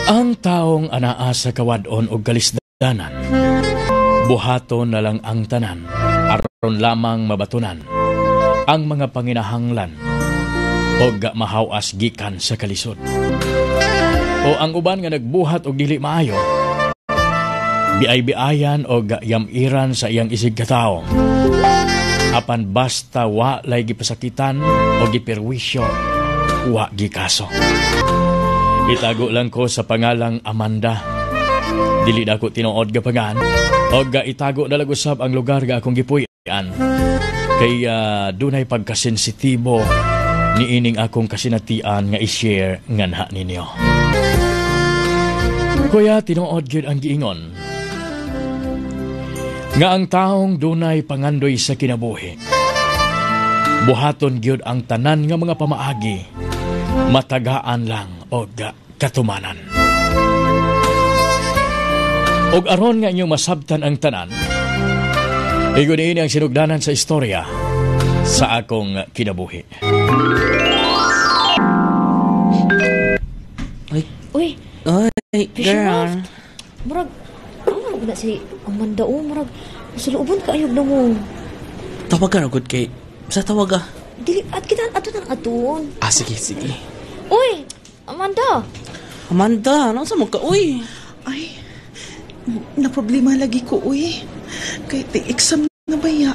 Ang taong anaa sa kawadon og kalisdanan, buhaton na lang ang tanan, aron lamang mabatunan ang mga panginahanglan og mahawas gikan sa kalisod. O ang uban nga nagbuhat og dili maayo, biay-biayan og yamiran sa iyang isig katawo. Apan basta wa lay gipasakitan o giperwisyo, wa gikaso. Itago lang ko sa pangalang Amanda. Dili na ako tinuod ga pangan. Og itago na lang usab ang lugar ga akong gipuy-an. Kay dunay pagkasensitibo niining akong kasinatian nga i-share nganha ninyo. Kuya, tinuod gyud ang giingon nga ang taong dunay pangandoy sa kinabuhi, buhaton gyud ang tanan nga mga pamaagi, matagaan lang og katumanan. Og aron nga inyong masabtan ang tanan, igo niini ang sinugdanan sa istorya sa akong kinabuhi. Ay, Uy, ay, girl. Murag, ano na si Amanda o, murag, sa loobon kaayog na mo. Tawag ka na, good kay. Sa tawag ah. Dili, at kita, ato nang aton. Ah, sige, sige. Uy, Amanda. Amanda, ano sa mo ka? Uy. Ay, na problema lagi ko, uy. Kay ti exam na baya.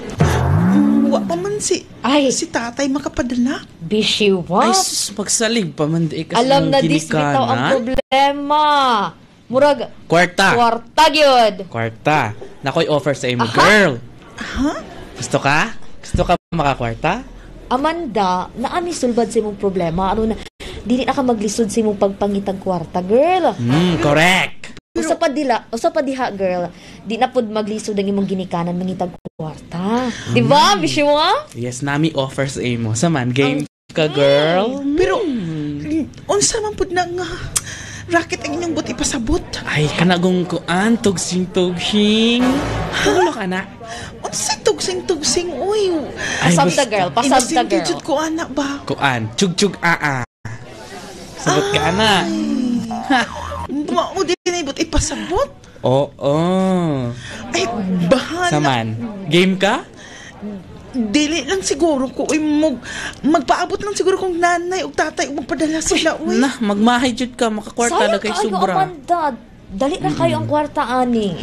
Wa pa man si, Ay. si tatay makapadala. Busy Ay, what? sus, magsalig pa man di ka sa Alam na iyong this bitaw ang ginikanan. problema. Murag, Kwarta. kwarta gyud. Kwarta. Nakoy offer sa imo, girl. Ha? Gusto ka? Gusto ka makakwarta? Amanda, naami sulbad sa imong problema. Ano na, dili na ka maglisod sa imong pagpangitag kwarta, girl. Correct. Usa pa dila, usa pa diha, girl. Di na pud maglisod ang imong ginikanan mangitag kwarta. Di ba? Busy mo ah? Yes, nami offer sa imo. Saman, game ka, girl. Pero, unsa man pud na nga racket ang inyong buti pasabot. Ay, kanagong kuan, tugsing-tugsing. Tulo ka na. Unsa tugsing-tugsing, uy. Ay, Pasab ta, basta. girl. Pasab ta, Innocent girl. jud ko, ana ba? Kuan, chug-chug aa. Sabot ka, ana. Mao din na ibot ipasabot. Oo. Ay, bahala. Saman, game ka? Dili lang siguro ko, uy, magpaabot lang siguro kong nanay ug tatay ug magpadala sila, uy. Na, magmahay jud ka, makakwarta na Sayang kay kaayo, sobra. Amanda. Dali na kayo ang kwarta, ani.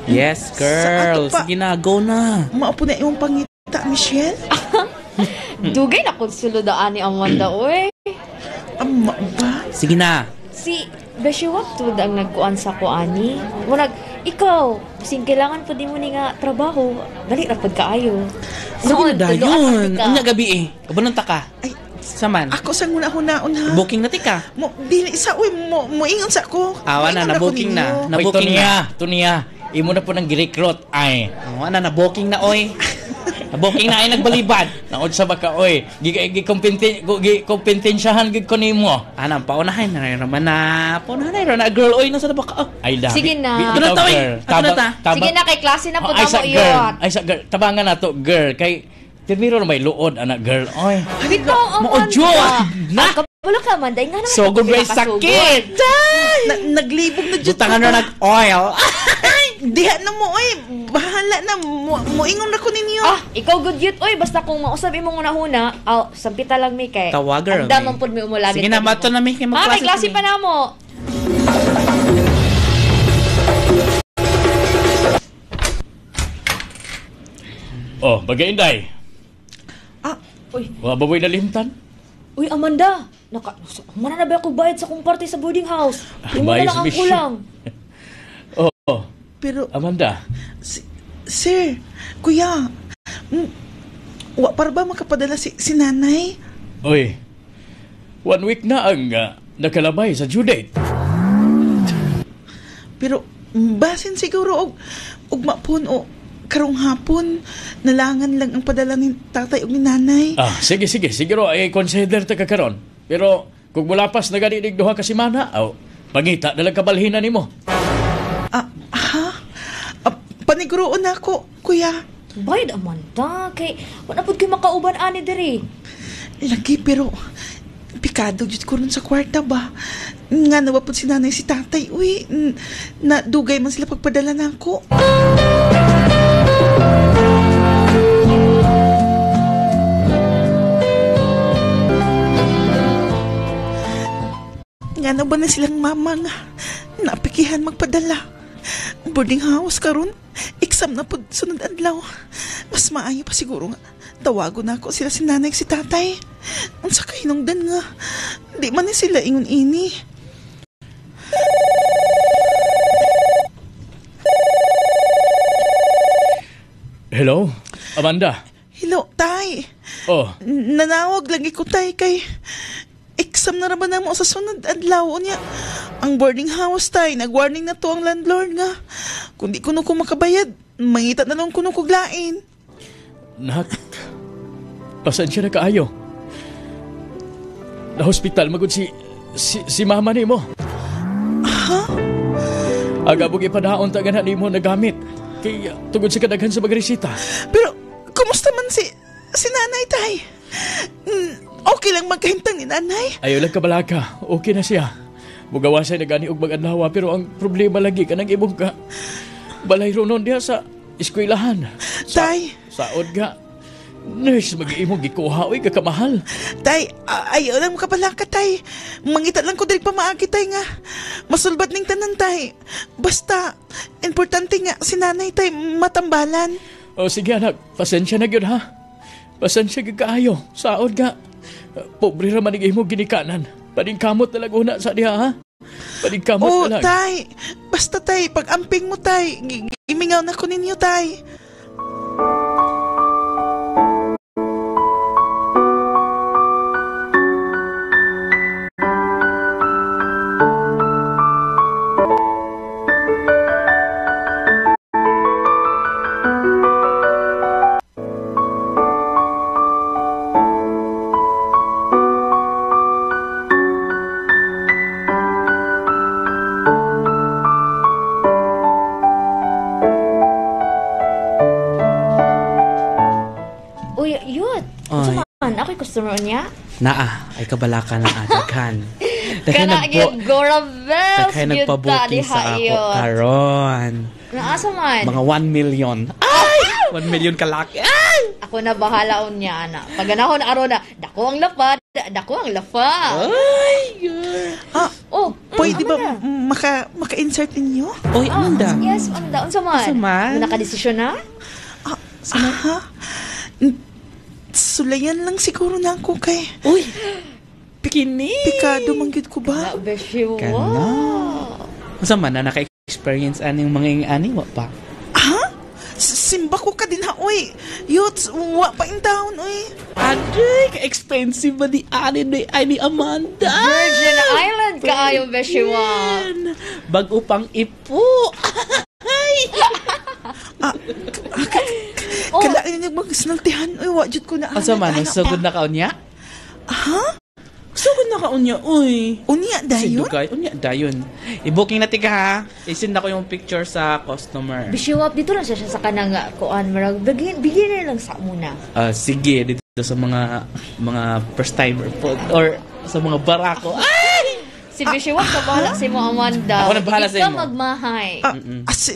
Yes, Sa girl. ato pa. Sige na, go na. Mao po na imong pangita, Michelle. Dugay na kung sulod ani Amanda, uy. Ama ba? Sige na. Si Beshi Waptud ang nagkuan sa ko, ani. Murag, ikaw, sing kailangan pa di mo ni nga trabaho, dali ra pud kaayo. Sige na Noon, dayon. tuluan ka. Unya gabi eh. Kabanon ta ka. Ay, Saman. ako sa nguna-hunaon ha. Booking na tika. Mo dili sa uy mo moingon sa ko. Awa na, Moingon ako na-booking na. ninyo. Oy, Na-booking tunya, na. tunya. Imo na po nang gi-recruit ay. Oh, ana, na-booking na, oy. Na-booking na ay nagbalibad. Naod sa baka oy, gikompetensyahan gid ko nimo. Ana, paunahin na naman na. Paunahin na na girl, oy. Nasa na ba ka? Oh. Ay da. Sige na. Ato na ta, oy. Girl. Ato na ta. Sige na, kay klase na po Oh, ay namo sa girl. yun. Ay sa girl. Tabangan na to, girl. Kay timiro na may luod anak girl. Oy. Bitaw, Mao, Amanda. Diyo. Na. Ah, kabalo ka, Amanda. Nga naman So ka good pila may kasugod. sakit. Na, naglibog na jud Butangan ko na ba? nag-oil. Diha na mo oy, bahala na mo moingon na ko ninyo. Ah, ikaw good youth oy, basta kung mausab imong una-una, aw, sampita lang mi kay. Tawagan, Andam mi. man pud mi umulagit. Sige na, mato na mi kay Ah, magklase kay klase pa mi. pa namo. Oh, bagay inday. Ah, Uy, Wa ba mo'y nalimtan? uy Amanda, naka mana na ba ako bayad sa kong parte sa boarding house? Imo na Bayad lang ang sa kulang. Oh, pero Amanda. Sir, kuya, wa para ba makapadala si nanay? Oy. 1 week na ang nakalabay sa due date. Pero basin siguro og ugma pon o karong hapon nalangan lang ang padala ni tatay ug ni nanay. Ah, sige sige, siguro ay consider ta ka karon. Pero kung mulapas na gani nig duha ka semana, aw, pangita na lang kabalhinan nimo. Ah, ha? Ah, paniguroon na ako, kuya. Bayad Amanda kay wala pud kay makauban ani diri. Lagi pero pikado jud ko ron sa kwarta ba. Nga nawa po si nanay si tatay, uy. Na dugay man sila pagpadala na ako. Nga na ba na silang mama nga napikihan magpadala. Boarding house karon, exam na pud sunod adlaw. Mas maayo pa siguro nga tawagon na ako sila si nanay si tatay. Unsa kay hinungdan nga di man ni sila ingon ini. Hello, Amanda. Hello, tay. Oh, Nanawag lagi ko tay kay exam na ra ba na mo sa sunod adlaw unya. Ang boarding house tay, nag-warning na to ang landlord nga. Kung di kuno ko makabayad, mangita na lang kuno kog lain. Nak. Pasensya na kaayo. Na hospital magud si mama nimo. Ha? Agabog ipadaon ta gana nimo nagamit. Kay tungod sa kadaghan sa magresita. Pero kumusta man si nanay tay? Okay lang magkahimtang ni nanay. Ayaw lang kabalaka. Okay na siya. Mugawa siya nagani og mag-adlaw pero ang problema lagi kanang imong ka balay ronon diha sa eskwelahan. Tay. Saod ga. Nurse mag-imong gikuha oy kakamahal. Tay, ayaw lang makabalaka tay. Mangita lang ko diri pamaagi tay nga. Masulbad ning tanan tay. Basta importante nga si nanay tay matambalan. O sige anak, pasensya na gyud ha. Pasensya gyud kaayo. Saod ga. Pobre ra man ing imong ginikanan. Paningkamot na lang una sa diha ha. Paningkamot Oh, na lang. tay. Basta tay, pag amping mo tay, gimingaw na ko ninyo tay. Uy, yut. Oy. Unsa man? Ako'y customer niya. Naa, ay kabalaka na daghan. Daghan Kana gyud Gora Bells. daghan gyud ta nagpa-booking diha, sa ako yut. karon. Naasa man? Mga 1 million. Ay! 1 million kalaki. Ay! Ako na bahala unya ana. Pag ganahon araw na dako ang lapad, dako ang lafa. Ay! Girl. Ah, Oh, pwede ba Amanda. maka-insert ninyo? Oy, Amanda. Yes, Amanda. Unsa man? Unsa man? Nakadesisyon na? Aha. Sulayan lang siguro na ako kay Uy! Kini! Pikado man gyud ko ba? Ah, beshi, Kana. wow. Unsa man na naka-experience aning mga ing ani wa pa? Ha? Simba ko ka din ha, oy. Yots, wa pa in town, oy. Aday, ka-expensive ba di ani ni ay ni Amanda? Virgin Island kaayo, beshi, wow. Bag-o pang ipo. Oh. Kailangan niyo magsinultihan, oy. Wa jud ko na. Asa man, anak sugod pa. na ka unya? Ha? Sugod na ka unya, uy. Unya dayon? Dugay, unya dayon. I-booking na tika ha. I-send ako yung picture sa customer. Beshi, wow, dito lang siya sa kanang kuan, marag beginner lang sa muna. Sige, dito sa mga first timer po or sa mga barako. Ay! Si Beshi, wow, ka bahala si mo Amanda. Ako na bahala sa Ikaw imo. magmahay.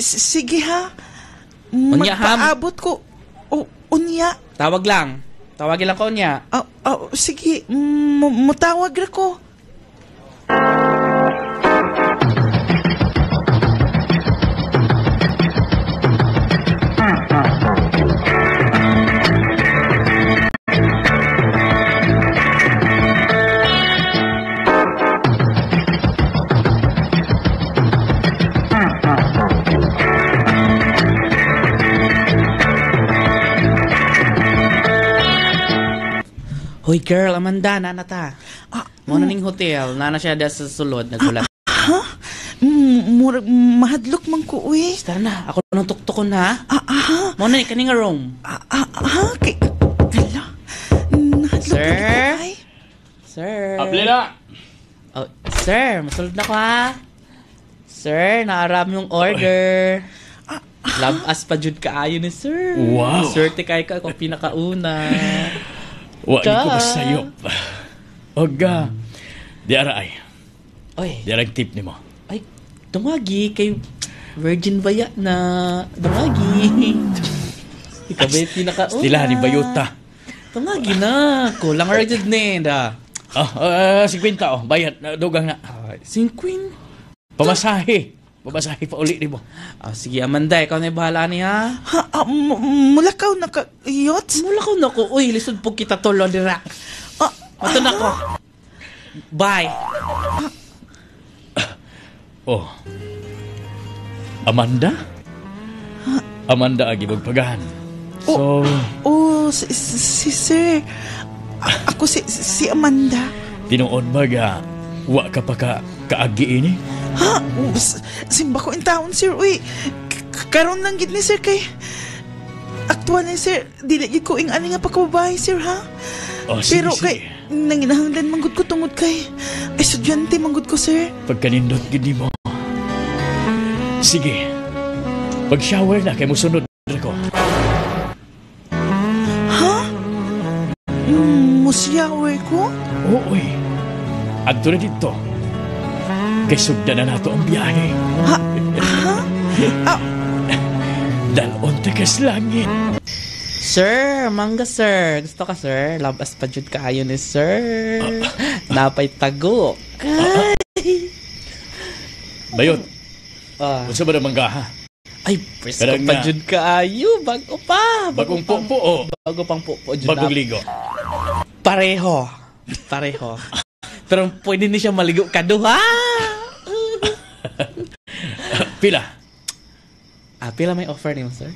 Sige ha. Unya, ha? Magpaabot ko. O, unya. Tawag lang. Tawagin lang ko unya. Sige, mutawag ra ko. Hoy girl, Amanda, nana ta. Mo na ning hotel, nana siya da sa sulod naghulat. Ha? Murag mahadlok man ko uy. Tara na, ako nang tuktukon ha. Ah. Mo na ni kaning room. Kay hala. Nahadlok Sir? lagi ko ay. Sir. Abli na. Oh, sir, masulod na ko ha. Sir, naaram yung order. Love us pa jud kaayo ni sir. Wow. Swerte kay ka akong pinakauna. Wa ko Ta. masayop. Oga, di ara ay. Oy. Dirang tip nimo. Ay, tungagi kay virgin baya na tungagi. Ikaw ba yung pinakauna? Stila ni Bayuta. Tungagi na. Kulang ra jud ni da. Ah, 50 oh, bayad na dugang na. Ay, 50. Pamasahe. Pamasahe pa uli nimo. Ah, sige Amanda, ikaw na yung bahala ni ha. Ha, mulakaw na ka, Yots? Mula ko na ko. Uy, lisod po kita tulo dira. Ah, Mato na ko. Bye. Oh. Amanda? Amanda agi magpagan. So, oh, si sir. Ako si Amanda. Tinuod ba ga wa ka pa ka kaagi ini? Ha? Simba ko in town, sir. Uy, karon lang gid ni sir kay aktual ni sir, dili gid ko ing ani nga pagkababae, sir, ha? Oh, sige, Pero sige. kay nanginahanglan man gud ko tungod kay estudyante man gud ko, sir. Pagkanindot gid nimo. Sige. Pag-shower na kay musunod ko. Ha? Musyawer ko? Oo, oy. Adto na dito. Kay sugdan na nato ang biyahe. Ha? Ha? Ah, Dalon ta kas langit. Sir, mangga sir. Gusto ka sir? Labas pa jud kaayo ni sir. Napay tago. Bayot, Ah. unsa ba na mangga ha? Ay, presko Karang pa nga. jud kaayo. Bago pa. Bagong popo o Bago pang popo jud. bagong ligo? Pareho. Pareho. Pero pwede ni siya maligo kaduha. Pila? Ah, pila may offer nimo, sir?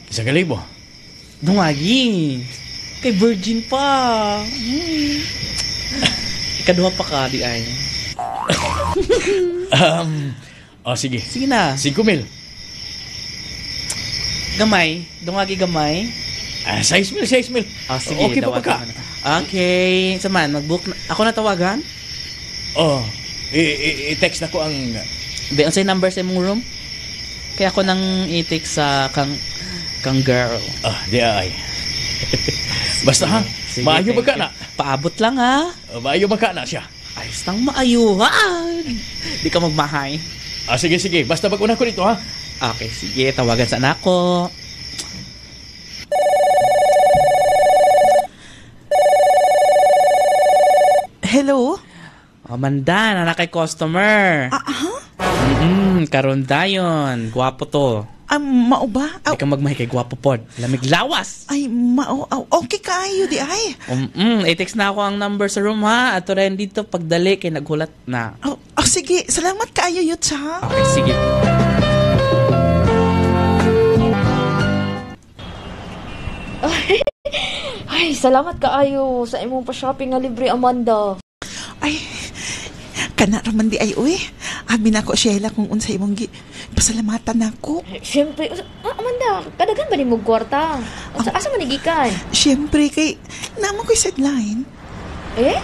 1,000. Dungagi. Kay virgin pa. Ikaduha pa ka, di ay. Oh, sige. Sige na. 5,000. Gamay. Dungagi gamay. Ah, 6,000, 6,000. Ah, sige. Okay pa ba ka? tawagan ko na. Okay. Saman, mag-book na. Ako na tawagan? Oh, i-text na ko ang... Be, unsay number sa imong room? Kaya ako nang i-text sa kang girl. Ah, di ay. Basta ha, Sige, maayo ba thank ka you. na? Paabot lang ha. Oh, maayo ba ka na siya? Ayos nang maayuhan. Di ka magmahay. Ah, sige, sige. Basta mag-una ko dito ha. Okay, sige. Tawagan sa anak ko. Hello? Amanda, nana kay customer. Ah, ha? Karon dayon. Gwapo to. Ah, mao ba? Di Aw, ka magmahay kay gwapo pod. Lamig lawas. ay, mao. Aw, okay kaayo di ay. I-text na ako ang number sa room ha. Ato rin dito pagdali kay naghulat na. Oh, oh, sige. Salamat kaayo, Yots, ha? Okay, sige. Ay, salamat kaayo sa imong pa-shopping nga libre, Amanda. Ay, kana raman di ay, uy. Abi na ako, Sheila, kung unsa imong gi pasalamatan nako. Siyempre, Amanda, kadagan ba ni mo kwarta? Asa, asa man gikan? Siyempre, kay namo ko'y sideline. Eh?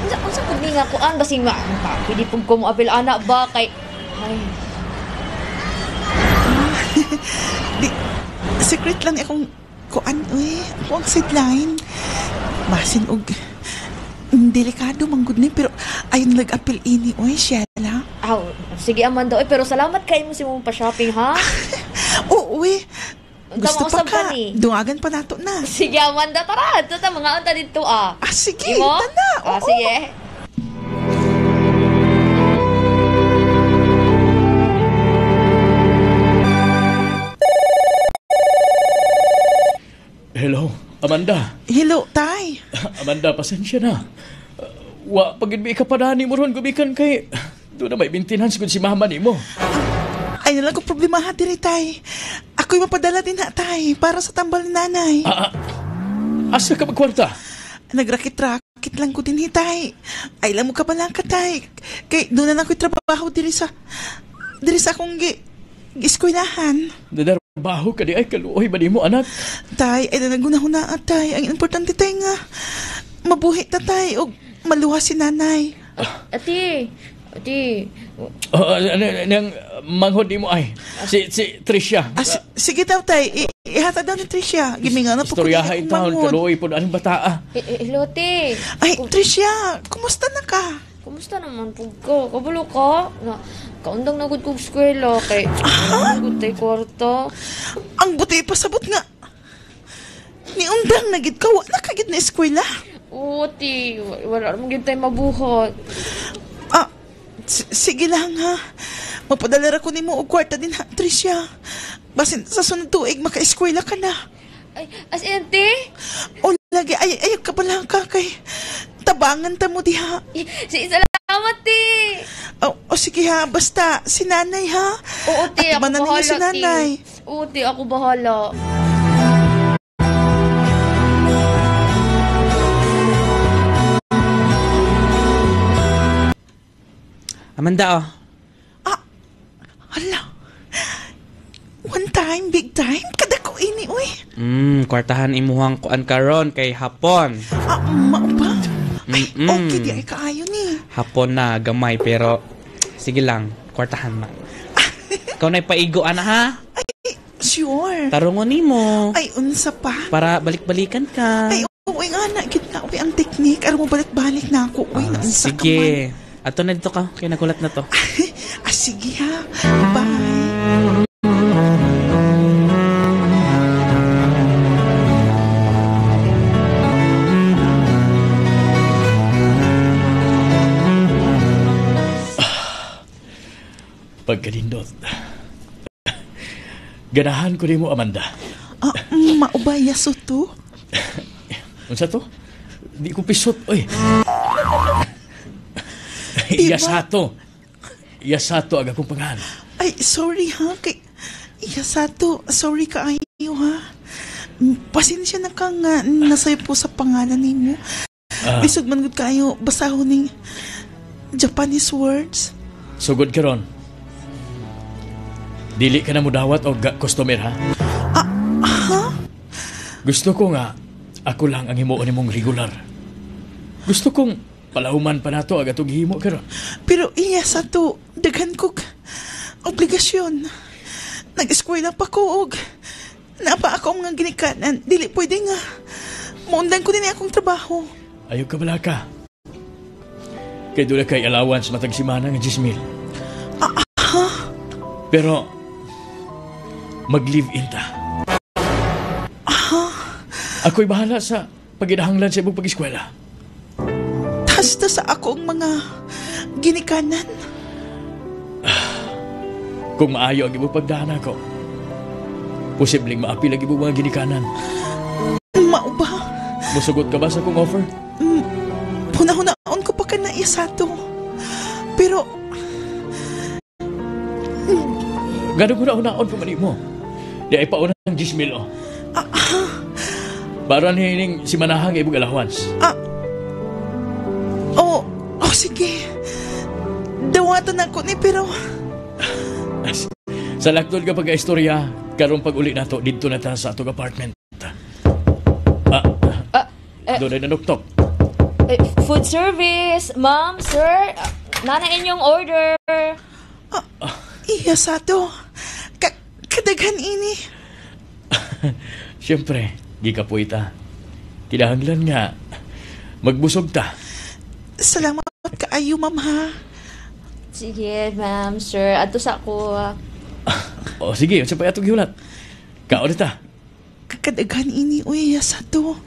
Unsa pud ni nga kuan basing ma, pwede pud ko mo apil ana ba kay ay, Di, secret lang akong kuan, uy. Ako ang sideline. Basin og delikado man gud ni, pero ayon nag-apil ini, uy, Sheila. Aw, sige Amanda, oy, pero salamat kay mo sa imong pa-shopping ha. Oo, uy. Unsa Gusto pa mausab ka. ka ni? Dungagan pa nato na. Sige Amanda, tara, adto ta mga unta didto ah. Ah, sige, Imo? tana. Ah, Oo. sige. Hello, Amanda. Hello, tay. Amanda, pasensya na. Wa, pag ka pa ni mo ron, gumikan kay... Doon na may maintenance kung si mama ni mo. Ay, nalang ko problema ha, diri, tay. Ako'y mapadala din ha, tay, para sa tambal ni nanay. Asa ka magkwarta? Nagrakit-rakit lang ko din, hi, tay. Ay, lang mo ka ba lang ka, tay. Kay, doon na lang ko'y trabaho diri sa... Diri sa akong eskwelahan. Nadarbaho ka di ay kaluoy ba ni mo, anak? Tay, ay nagunahuna, tay. Ang importante, tay, nga mabuhi ta, tay, o maluha si nanay. Ate, ate, Ano, manghod ni mo ay? Si Tricia. Ah, sige daw, tay. Ihata daw ni Tricia. Giminga na po ko Istoryaha din in akong town, manghod. kaluoy po na anong bata ah. Hello, ate. Ay, Tricia, kumusta na ka? Kumusta naman pug ka? Kabalo ka? Na, kaundang na gud kog eskwela kay wala gud tay kwarta. Ang buti pasabot nga. Niundang na gid ka, wa na ka gid na eskwela. Oo, ti. Wala mo gid tay mabuhat. Ah, sige lang ha. Mapadala ra ko nimo og kwarta din ha, Tricia. Basin sa sunod tuig maka-eskwela ka na. Ay, as in, ti? O lagi ay ay ka pala ka kay tabangan ta mo diha. Si, salamat, ti. O, o sige ha, basta si nanay ha. Oo, ti. At Ako iba na ninyo bahala, si nanay. ti. Oo, ti. Ako bahala. Amanda, oh. Ah, hala. One time, big time. Kadako ini, uy. Kwartahan imuhang kuan karon kay hapon. Ah, mao ba? Ay, Mm-mm. okay di ay kaayo ni. Hapon na gamay pero sige lang, kwartahan man. Ikaw na'y paigo ana ha. Ay, sure. Tarungon nimo Ay, unsa pa. para balik-balikan ka. Ay, uy nga na, gid na, uy, ang teknik. Aron mo balik-balik na ako, uy, Ah, naunsa ka man. sige. Ato na dito ka, kay nagulat na to. Ah, sige ha. Bye. Pagkalindot. Ganahan ko nimo, Amanda. Ah, maubaya so to. Unsa to? Di ko pisot, oy. Diba? Yasato. Yasato ang akong pangalan. Ay, sorry ha. Kay, Yasato, sorry ka ayo ha. Pasensya na ka nga nasa'yo po sa pangalan nimo. Lisod man gud kayo basahon ning Japanese words. Sugod karon. Dili ka na mudawat og customer ha. Gusto ko nga ako lang ang himuon nimong regular. Gusto kong palahuman pa nato ang atong gihimo karon. Pero iya sa to, daghan kog obligasyon. Nag-eskwela pa ko og napa ako ang mga ginikanan. Dili pwede nga. Maundan ko din akong trabaho. Ayaw ka bala ka. Kay doon kay allowance matag simana nga 10,000. Pero mag-live-in ta. Ako'y bahala sa paginahanglan sa imong pag-eskwela. Tasta sa ako ang mga ginikanan. Kung maayo ang imong pagdaan ako, posibleng maapil ang imong mga ginikanan. Mao ba? Musugot ka ba sa akong offer? Hunahunaan ko pa ka na Yasato. Pero Gano'n ko na unaon pa man mo. Di ay pauna ng 10,000 oh. Para nining si Manahang ibog allowance. oh, oh sige. Dawatan ako ni pero Sa laktod ka pagka-istorya, karong pag-uli nato didto na ta sa atong apartment. Ah, Ah, eh, doon ay nanuktok. eh, food service. Ma'am, sir. Nana inyong order. iya Sato. Kadaghan ini. Siyempre, gikapoy ta. Kinahanglan nga, magbusog ta. Salamat kaayo ma'am ha. Sige, ma'am, sir. Ato sa ako. O sige, unsa pa atong gihulat? Kaon na ta. Kadaghan ini uy Yasato.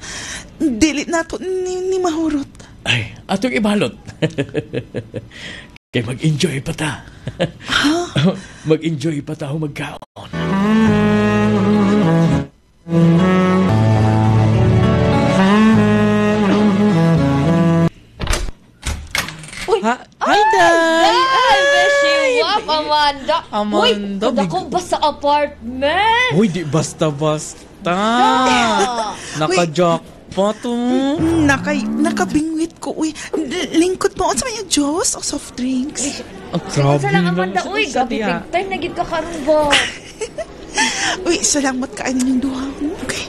Dili nato ni mahurot. Ay, atong ibalot. Kay mag-enjoy pa ta. Mag-enjoy pa ta magkaon. Uy! Ha? Hi, Day! Ay, Beshi! Wap, Amanda! Amanda, Uy, kadako ba sa apartment? Uy, di basta-basta. Naka-jackpot, oh. Nakabingwit ko uy. Lingkod mo unsa man yung juice o soft drinks? Oh, grabe Sa lang, Amanda. naman. Uy, Sa gabi diha. big time. Nagid ka karon ba? Uy, salamat kaayo ninyong duha. Okay.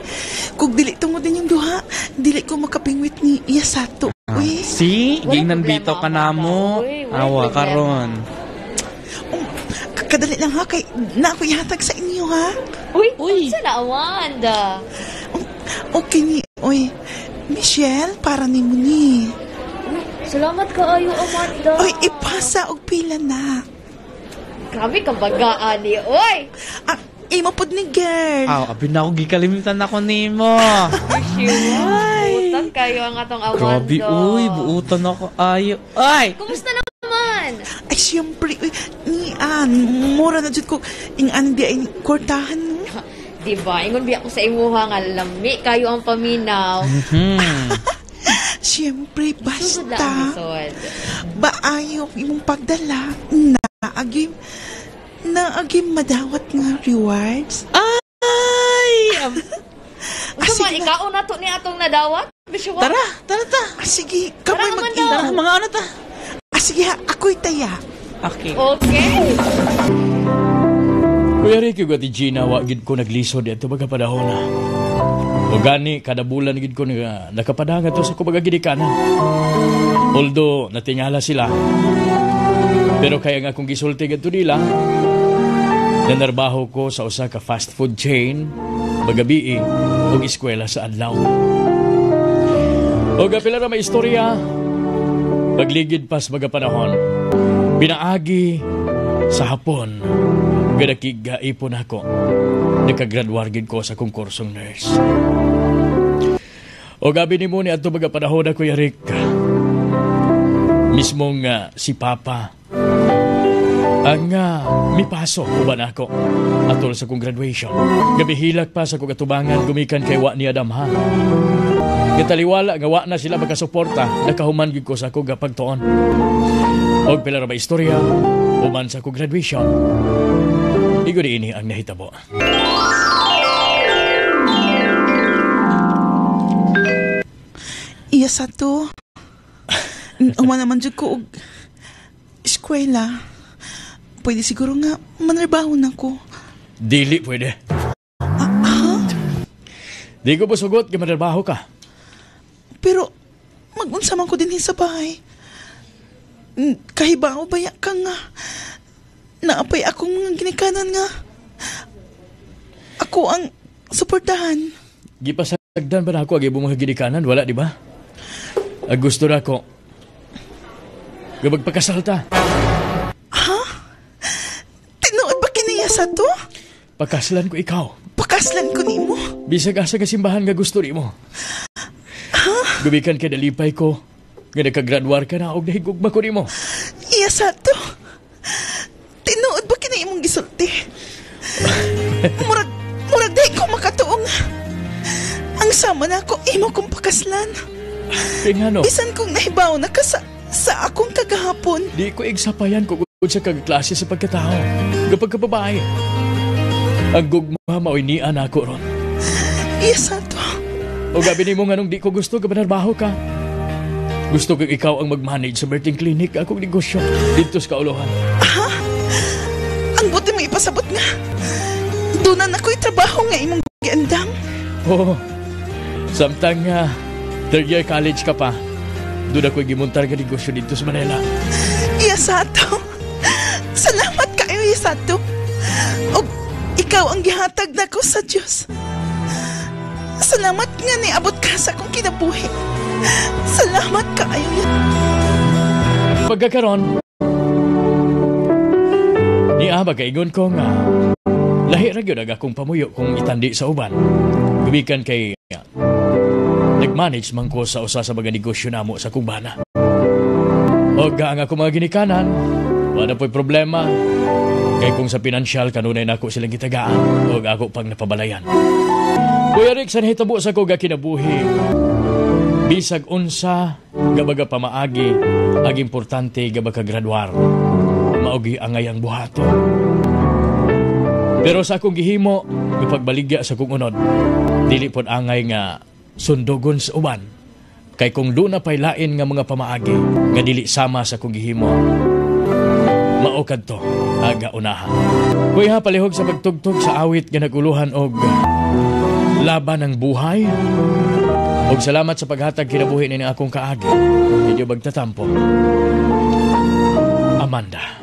Kung dili tungod ninyong duha, dili ko makabingwit ni Yasato. Uy. Si, Walang gingnan problema, bitaw ka Amanda. namo. Uy, walang Awa problema. karon. Kadali lang ha kay na ako ihatag sa inyo ha. Uy, Uy. unsa na, Amanda? Okay ni, uy. Michelle, para nimo ni. Uy, Salamat kaayo, Amanda. Oy, ipasa og pila na. Grabe ka bagaan ni, oy. Ah, imo pod ni girl. Aw, abi na ako gikalimtan ako nimo. Buutan kayo ang atong Amanda. Grabe, uy, buutan ako ayo. Ay! Kumusta naman? Ay, siyempre, uy, nian, mura na jud ko, ing-an di ay kwartahan, no? Diba? Ingon biya ko sa imuha nga lami kayo ang paminaw. Siyempre, Sugod lang ang basta, lisod. baayo imong pagdala, naagim, naagim madawat nga rewards. Ay! Unsa man sige na. ikaw na to ni atong nadawat? Bisyo Tara, tara ta. Ah, sige, kamay Tara, mag Amanda. Tara, mga ano ta. Ah, sige ha, ako'y taya. Okay. Okay. Kuya Ricky ug Ate Gina, wa gid ko naglisod adto baga panahon na. O gani kada bulan gid ko nga nakapadang ato sa kubaga gidikanan. Although natingala sila. Pero kaya nga akong gisulti gadto nila, nanarbaho ko sa usa ka fast food chain magabii og eskwela sa adlaw. Og pila ra may istorya, pagligid pa sa mga panahon, pinaagi sa hapon, gadakigaipon ako. Nakagraduar gid ko sa akong kursong nurse. O gabi ni mo ni adto mga panahon na Kuya Rick. Mismong si Papa ang mipaso uban ako atol sa kong graduation. Gabi hilak pa sa kong atubangan gumikan kay wa ni Adam ha. Gataliwala nga wa na sila magkasuporta, nakahuman gid ko sa akong pagtuon. Og pila ra ba istorya human sa akong graduation. Igo di ini ang nahitabo. Iya sa to. Uma naman jud ko og eskwela. Pwede siguro nga manarbaho na ko. Dili pwede. Di ko busugot nga manarbaho ka. Pero magunsa man ko dinhi sa bahay. Kahibaw baya ka nga. Naapay akong mga ginikanan nga. Ako ang suportahan. Gipasagdan ba na ako ang ibong mga ginikanan? Wala, di ba? Ang gusto na ako. Nga magpakasal ta. Ha? Tinuod ba kiniya sa to? Pakaslan ko ikaw. Pakaslan ko nimo. Bisag asa ka simbahan nga gusto nimo. Ha? Gumikan kay nalipay ko. Nga nakagraduar ka na og nahigugma ko nimo. Iya sa to. Tinuod ba kini imong gisulti? Murag di ko makatuong. Ang sama na ako imo kong pakaslan. Kay ngano? Bisan kong nahibaw na ka sa akong kagahapon. Di ko igsapayan kung unsa kag klase sa pagkatao. Kapag kababae. Ang gugma mao'y nian ako ron. Iya sa to. O gabi nimo nganong di ko gusto gabanarbaho ka. Gusto ko ikaw ang mag-manage sa birthing clinic akong negosyo dito sa Kauluhan. Ha? Ang buti mo ipasabot nga. Doon na ako'y trabaho nga imong giandam. Oo. Samtang third year college ka pa, doon ako'y gimuntar nga negosyo dito sa Manila. Iya Sato. Salamat kayo, Iya Sato. O ikaw ang gihatag nako sa Diyos. Salamat nga niabot ka sa akong kinabuhi. Salamat kaayo. Pagkakaron, niya magaingon ko nga lahi ra gyud ang akong pamuyo kung itandi sa uban. Gumikan kay nag-manage man ko sa usa sa mga negosyo namo sa akong bana. Og ang akong mga ginikanan, wala po'y problema. Kay kung sa pinansyal, kanunay nako silang gitagaan og ako pang napabalayan. Kuya Rick, sa nahitabo sa ko kinabuhi, bisag unsa, gabaga pamaagi, ang importante gaba kagraduar, maogi ang ngayang buhato. Pero sa akong gihimo, gipagbaligya sa akong unod, dili pod angay nga sundugon sa uban. Kay kung doon na pa'y lain nga mga pamaagi, nga dili sama sa akong gihimo, mao kadto aga unaha. Kuya, palihog sa pagtugtog sa awit nga naguluhan og laban ng buhay. Og salamat sa paghatag kinabuhi ni akong kaagi. Medyo bagtatampo. Amanda.